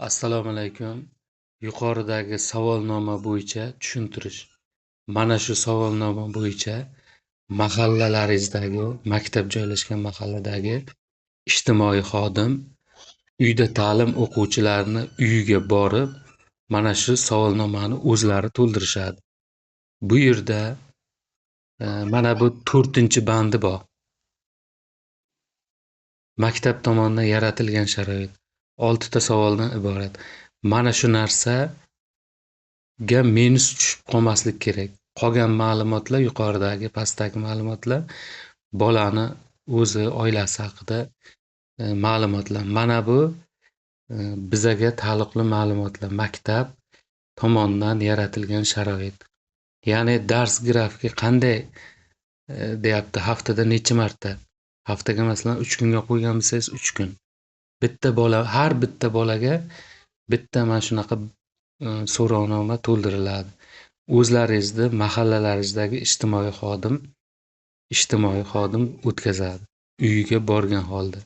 Assalomu alaykum. Yuqoridagi savolnoma bo'yicha tushuntirish. Mana shu savolnoma bo'yicha mahallalaringizdagi, maktab joylashgan mahalladagi ijtimoiy xodim uyda ta'lim o'quvchilarini uyiga borib, mana shu savolnomani o'zlari to'ldirishadi. Bu yerda mana bu 4-bandi bor. Maktab tomonidan yaratilgan sharoit 6 ta savoldan iborat. Mana shu narsaga minus tushib qolmaslik kerak. Qolgan ma'lumotlar, yuqoridagi, pastdagi ma'lumotlar bolani o'zi, oilasi haqida ma'lumotlar. Mana bu bizaga taalluqli ma'lumotlar. Maktab tomonidan yaratilgan sharoit. Ya'ni dars grafiki qanday deyapti, haftada necha marta? Haftaga masalan 3 kunga qo'ygan bo'lsangiz 3 kun. Bitta bola, har bitta bolaga bitta mana shunaqa so'rovnoma to'ldiriladi. O'zlaringizni mahallalarınızdagi ijtimoiy xodim o'tkazadi uyiga borgan holda.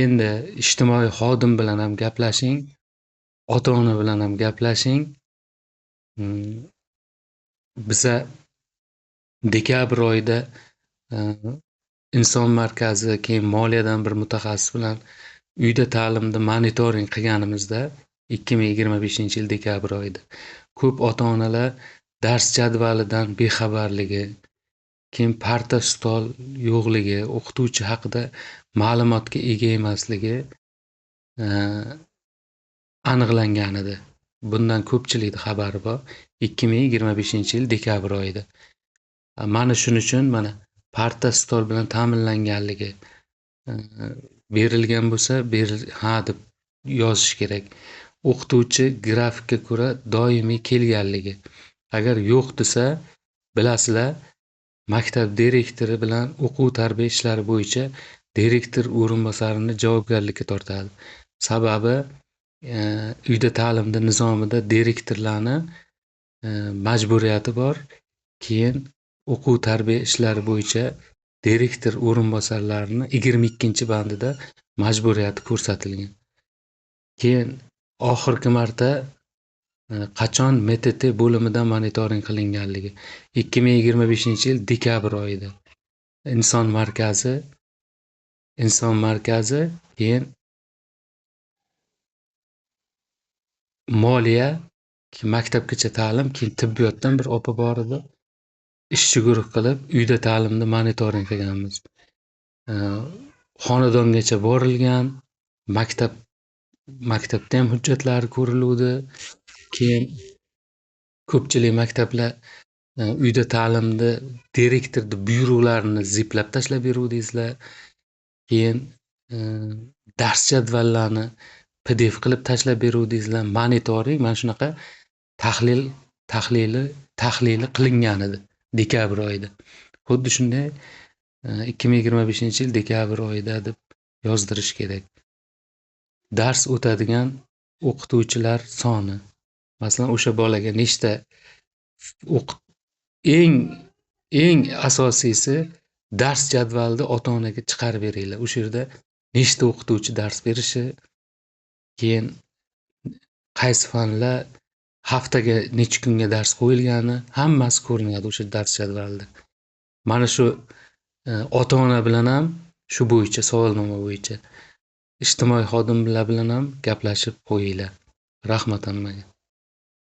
Endi ijtimoiy xodim bilan ham gaplashing, ota-ona bilan ham gaplashing. Biza dekabr oyida inson markazi, keyin moliyadan bir mutaxassis bilan uyda ta'limni monitoring qilganimizda 2025-yil dekabr oyida ko'p ota-onalar dars jadvalidan bexabarligi, keyin parta stol yo'qligi, o'qituvchi haqida ma'lumotga ega emasligi aniqlangan edi. Bundan ko'pchilikning xabari bor. 2025-yil dekabr oyida. Mana shuning uchun mana parta stol bilan ta'minlanganligi berilgan bo'lsa, ha deb yozish kerak. O'qituvchi grafikka ko'ra doimiy kelganligi. Agar yo'q desa, bilasizlar, maktab direktori bilan o'quv tarbiya ishlari bo'yicha direktor o'rinbosarini javobgarlikka tortadi. Sababi uyda ta'limda nizomida direktorlarni majburiyati bor. Keyin o'quv tarbiya ishlari bo'yicha direktor o'rinbosarlarini 22-bandida majburiyati ko'rsatilgan. Keyin oxirgi marta qachon MTT bo'limidan monitoring qilinganligi 2025-yil dekabr oyida. Inson markazi, keyin moliya, maktabgacha ta'lim, keyin tibbiyotdan bir opa bor edi. Ishchi guruh qilib uyda ta'limni monitoring qilganmiz. Xonadongacha borilgan, maktabda ham hujjatlari ko'riluvdi. Keyin ko'pchilik maktablar uyda ta'limni direktorning buyruqlarini ziplab tashlab beruvdingizlar. Keyin dars jadvallarini PDF qilib tashlab beruvdingizlar. Monitoring mana shunaqa tahlili qilingan edi dekabr oyida. Xuddi shunday 2025-yil dekabr oyida deb yozdirish kerak. Dars o'tadigan o'qituvchilar soni. Masalan, o'sha bolaga nechta eng asosiysi dars jadvalini ota-onaga chiqarib beringlar. O'sha yerda nechta o'qituvchi dars berishi, keyin qaysi fanlar haftaga necha kunga dars qo'yilgani hammasi ko'rinadi o'sha dars jadvalida. Mana shu ota-ona bilan ham shu bo'yicha savolnoma bo'yicha ijtimoiy xodimlar bilan ham gaplashib qo'yinglar. Rahmat hammaga.